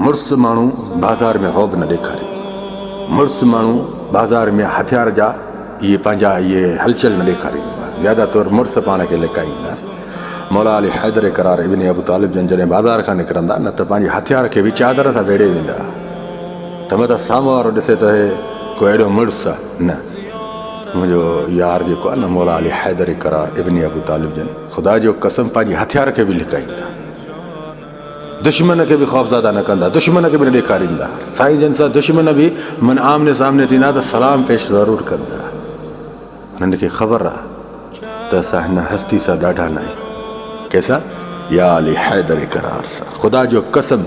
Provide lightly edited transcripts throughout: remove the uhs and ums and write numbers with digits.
مڙس ماڻهو بازار ۾ رعب نه ڏيکاريندو. مڙس ماڻهو بازار ۾ هٿيار جا اهي پنهنجا اهي هلچل نه ڏيکاريندو آهي. زياده طور مڙس پاڻ کي لڪائيندا آهن. مولا علي حيدر قرار ابن ابو طالب جن جڏهن بازار کان نڪرندا نه ته پنهنجي هٿيار کي به چادر سان ويڙهي ويندا ها ته متان سامهون وارو ڏسي ته هي ڪو اهڙو مڙس آهي. نه منهنجو يار جيڪو آهي نه مولا علي حيدر قرار ابن ابو طالب جن خدا جو قسم پنهنجي هٿيار کي به لڪائيندا. دشمن کي به خوفزده نه ڪندا، دشمن کي به نه ڏيکاريندا. سائين جن سان دشمن به من آمني سامني ٿيندا ته سلام پيش ضرور ڪندا. انهن کي خبر آ ته اسان هن هستي سان ڏاڍا نه آهيون. ڪنهن سان؟ يا علي حيدر قرار سان. خدا جو قسم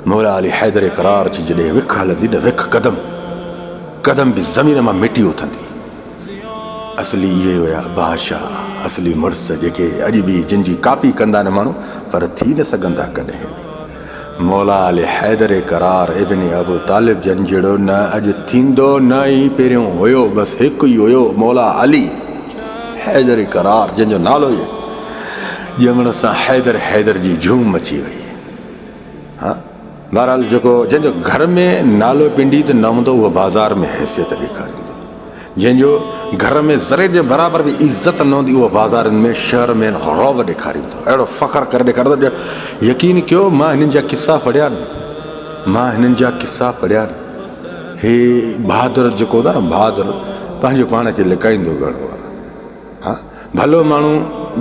مولا علي حيدر قرار جي جڏهن وک هلندي نه وک قدم قدم به زمين مان مٽي اٿندي. اصلي اهي هيا بادشاهه، اصلي مڙس جيڪي اڄ به جن جي ڪاپي ڪندا آهن ماڻهو پر ٿي نه سگهندا ڪڏهن به. مولا علي حيدر قرار ابن ابو طالب جن جهڙو نه اڄ ٿيندو نه ئي پهريون هيو بس هڪ ئي هيو مولا علي حيدر قرار جنهن جو نالو ئي ڄمڻ سان حيدر حيدر جي جهوم مچي وئي. ها بهرحال جيڪو جنهن جو گهر ۾ نالو پنڊي ته نه هوندو اهو بازار ۾ حيثيت ڏيکاريندو. جنهن جو گهر ۾ ذري جي برابر به عزت نه هوندي اهو بازارن ۾ شهر ۾ رعب ڏيکاريندو اهڙو فخر ڪري ڏيکاريندو ڄڻ يقين ڪيو مان هنن جا قصا پڙهيا آهن مان هنن جا قصا پڙهيا آهن هي بهادر جيڪو هوندو آهي نه بهادر پنهنجو پاڻ کي لڪائيندو گهڻو آهي. ها ڀلو ماڻهو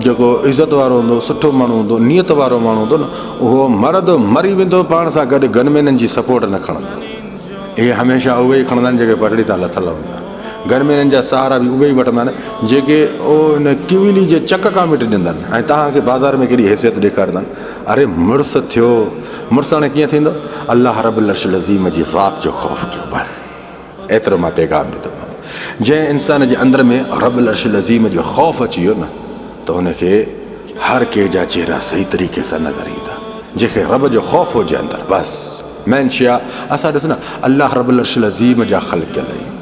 جيڪو عزت وارو هوندو، سٺو ماڻهو هوندو، نيت وارو ماڻهو هوندو نه اهو مرندو مري ويندو پاڻ سان گڏ گن مينن جي سپورٽ نه کڻندو. اهي هميشه اهي ئي کڻندا آهن جيڪي پٽڙي تان لٿل هوندا آهن. گن مينن جا سهارا به اهي ئي وٺندا آهن جيڪي ان ڪويلي جي چڪ کان به ڊڄندا آهن ۽ توهان کي بازار ۾ ڪيڏي حيثيت ڏيکاريندا آهن. اري مڙس ٿيو، مڙس هاڻي ڪيئن ٿيندو؟ الله رب العرش العظيم جي ذات جو خوف ڪيو بس. ايترو مان پيغام ڏيندومانو. جنهن انسان جي اندر ۾ رب العرش العظيم جو خوف اچي ويو نه ته ان کي هر ڪنهن جا چهرا صحيح طريقي سان نظر ايندا. جنهن کي رب جو خوف هجي اندر بس مين شي آ اسان ڏس نه الله رب العرش العظيم جا خلقيل آهيون.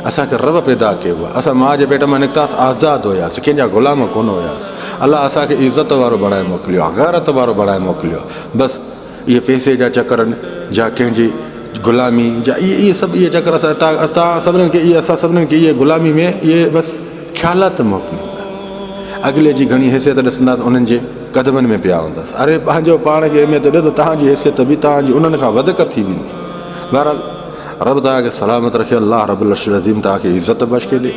اسان کي رب پيدا ڪيو آ. اسان ماء جي پيٽ مان نڪتاس آزاد هياس ڪنهن جا غلام ڪونه هياس. الله اسان کي عزت وارو بڻائي موڪليو آ غيرت وارو بڻائي موڪليو آ بس. اهي پئسي جا چڪر جا ڪنهن جي غلامي جا اهي اهي سڀ اهي چڪر اسان اسان سڀنن کي اهي اسان سڀنن کي اهي غلامي ۾ اهي بس خيالات موڪليندا اڳلي جي گهڻي حيثيت ڏسندا ته انهن جي قدمن ۾ پيا هونداس اري پنهنجو پاڻ کي اهميت ڏيو ته توهان جي حيثيت به توهان جي انهن کان وڌڪ ٿي ويندي بهرحال رب توهان کي سلامت رکي الله رب العرش العظيم توهان کي عزت بخشي ڏي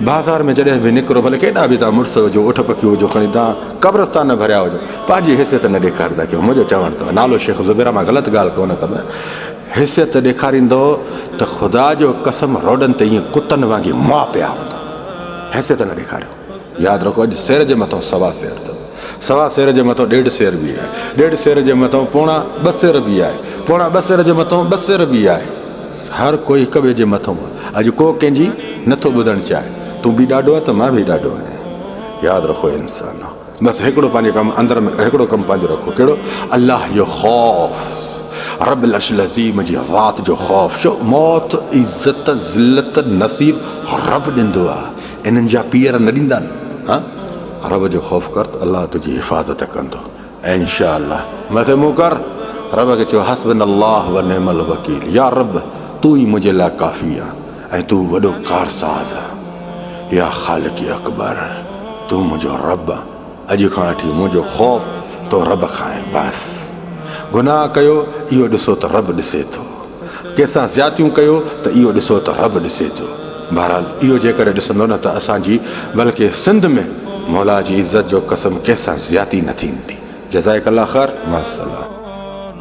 بازار ۾ جڏهن به نڪرو ڀلي ڪيڏا به توهان مڙس هجو اٺ پکي هجو کڻي توهان قبرستان نه ڀريا هجو پنهنجي حيثيت نه ڏيکاريندا ڪيو منهنجو چوڻ اٿو نالو شيخ زبير آ مان غلط ڳالهه ڪونه ڪندو آهيان حيثيت ڏيکاريندو ته خدا جو قسم روڊن تي ائين ڪتن وانگي مئا پيا هوندا حيثيت نه ڏيکاريو ياد رکو اڄ سير جي مٿو سوا سير اٿو سوا سير جي مٿو ڏيڍ سير به آهي ڏيڍ سير جي مٿو پوڻا ٻه سير به آهي پوڻا ٻه سير جي مٿو ٻه سير به آهي هر ڪوئي هڪ ٻئي جي مٿو آهي اڄ ڪو ڪنهن جي نٿو ٻڌڻ چاهي تون به ڏاڍو آهين ته مان به ڏاڍو آهيان ياد رکو انسانو بس هڪڙو پنهنجي ڪم اندر ۾ هڪڙو ڪم پنهنجو رکو ڪهڙو الله جو خوف رب العرش العظيم جي ذات جو خوف شو موت عزت ذلت نصيب رب ڏيندو آ انهن جا پيئر نه ڏيندا ها رب جو خوف ڪر ته الله تنهنجي حفاظت ڪندو انشاء الله مٿي منهن ڪر رب کي چئو حسبنا الله و نعم الوڪيل يا رب تون ئي منهنجي لاء ڪافي آ ۽ تون وڏو ڪارساز آ يا خالق اڪبر تون منهنجو رب آن اڄ کان وٺي منهنجو خوف تو رب کان آهي بس گناهه ڪيو اهو ڏسو ته رب ڏسي ٿو ڪنهن سان زيادتيون ڪيو ته اهو ڏسو ته رب ڏسي ٿو بهرحال اهو جيڪڏهن ڏسندو نه ته اسان جي بلڪه سنڌ ۾ مولا جي عزت جو قسم ڪنهن سان زيادتي نه ٿيندي جزائڪ الله خير مع السلام.